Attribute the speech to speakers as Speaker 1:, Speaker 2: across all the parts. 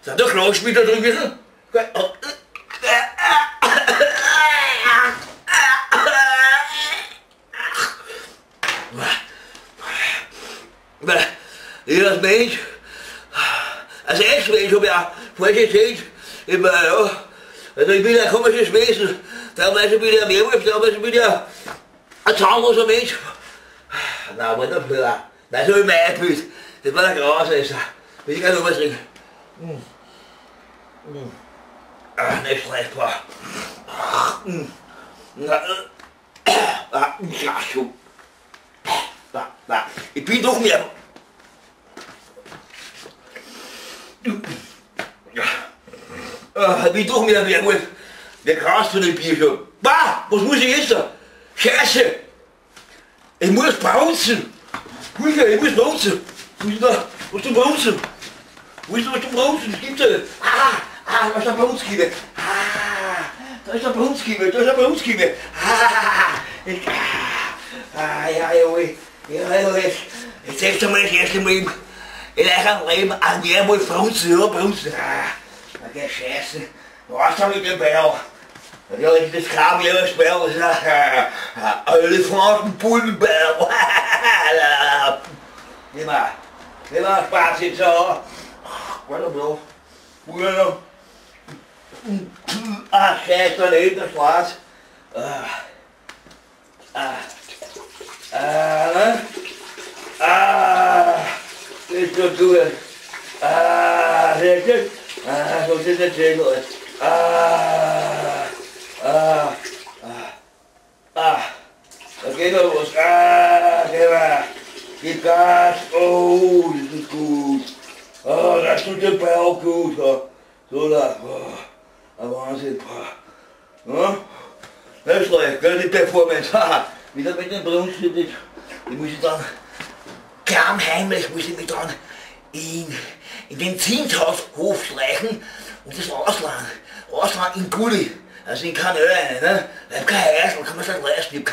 Speaker 1: Sind da Glasspieler drin gewesen? Ich als Mensch, als Ex-Mensch habe ich auch falsch erzählt. Ich meine, ja, also ich bin ein komisches Wesen. Teilweise bin ich ein Werwolf, teilweise bin ich ein zahnloser Mensch. Nein, war nicht blöd. Nein, so habe ich mir eingebildet. Das war der Graus, also. Will ich gar nicht was trinken. Ah, nicht schlecht, boah. Na, ich bin doch mehr. Ich bin doch mehr Werwolf. Wer krast von dem Bier schon? Bah, was muss ich jetzt da? Scheiße! Ich muss brunzen! Ich muss brunzen! Was du brunzen? Wo ist was du brunzen? Das gibt's ja nicht! Ah, ah, da ist ein Brunzkiebe! Ah, da ist ein Brunzkiebe! Da ist ein Brunzkiebe! Ah, ah, ja, jawohl! Ja, jawohl! Jetzt zeigst du mal das erste Mal im eurem Leben ein Werwolf brunzen, ja, brunzen! Ah, okay, Scheiße! Was hab ich denn bei euch? Natürlich, das kam ja das Bell, das ist ein Elefantenbullenbell. Immer, immer Spaß jetzt auch. Warte mal. Ah, Scheiße, daneben, das war's. Ah, ah, ne? Ah, das ist doch gut. Ah, sehr gut. Ah, so ist das sehr gut. Ah, ah, ah, ah, da geht noch was. Ah, geh mal. Gib Gas. Oh, das ist gut. Oh, das tut dem Bauch gut. So da. Oh, Wahnsinn. Ja? Das ist schlecht, gell, die Performance. Haha. Wieder mit dem Brunsten. Die muss ich dann klammheimlich, muss ich mich dann in den Zinshaushof schleichen und das ausleihen. Ausleihen in Gulli, also in Kanäle rein, ne? Ich hab kein Häusl, kann man es nicht leisten.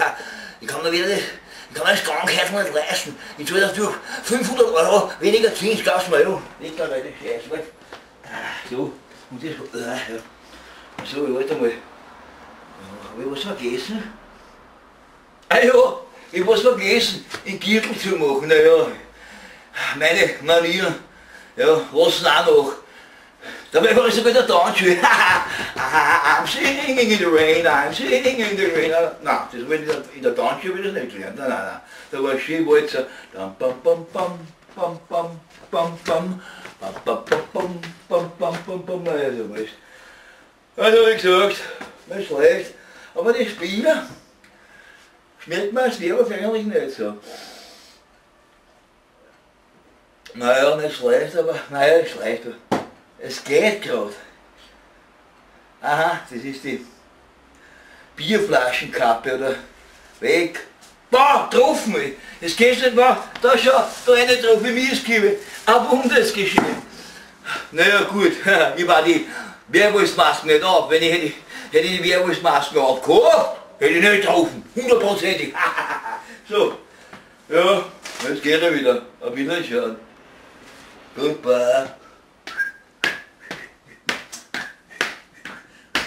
Speaker 1: Ich kann mir wieder das, ich kann mir das Ganghäusl nicht leisten. Ich zahle dafür 500 Euro weniger Zins, glaubst du mir, ja. Nicht da nicht, Scheiße, weißt du? So, und das, ja. So, ich warte mal. Hab ich was vergessen? Ah ja, ich hab was vergessen, in Gürtel zu machen, na ja. Meine Manieren, ja, lassen auch noch. Dabei war ich sogar der Tanzschule. I'm singing in the rain, I'm singing in the rain. Nein, das war in der Tanzschule habe ich das nicht gelernt. Nein, nein, nein. Da war schön Walzer. Bam, bam, bam, bam, bam, bam, bam, bam, bam, bam, bam, bam, bam, bam. Naja, so was. Also wie gesagt, nicht schlecht. Aber die Spieler schmeckt mir als Werwolf eigentlich nicht so. Naja, nicht schlecht, aber naja, nicht schlecht. Es geht gerade. Aha, das ist die Bierflaschenkappe oder weg. Boah, getroffen mich. Es geht nicht mehr. Da schau, da eine drauf, wie mir ist gegeben. Ein Wunder ist geschehen. Naja gut, ich war die Werwolfsmasken nicht auf. Wenn ich hätte die Werwolfsmasken aufgehabt, hätte ich nicht getroffen. Hundertprozentig. So, ja, jetzt geht er wieder. Auf Wiedersehen. Goodbye.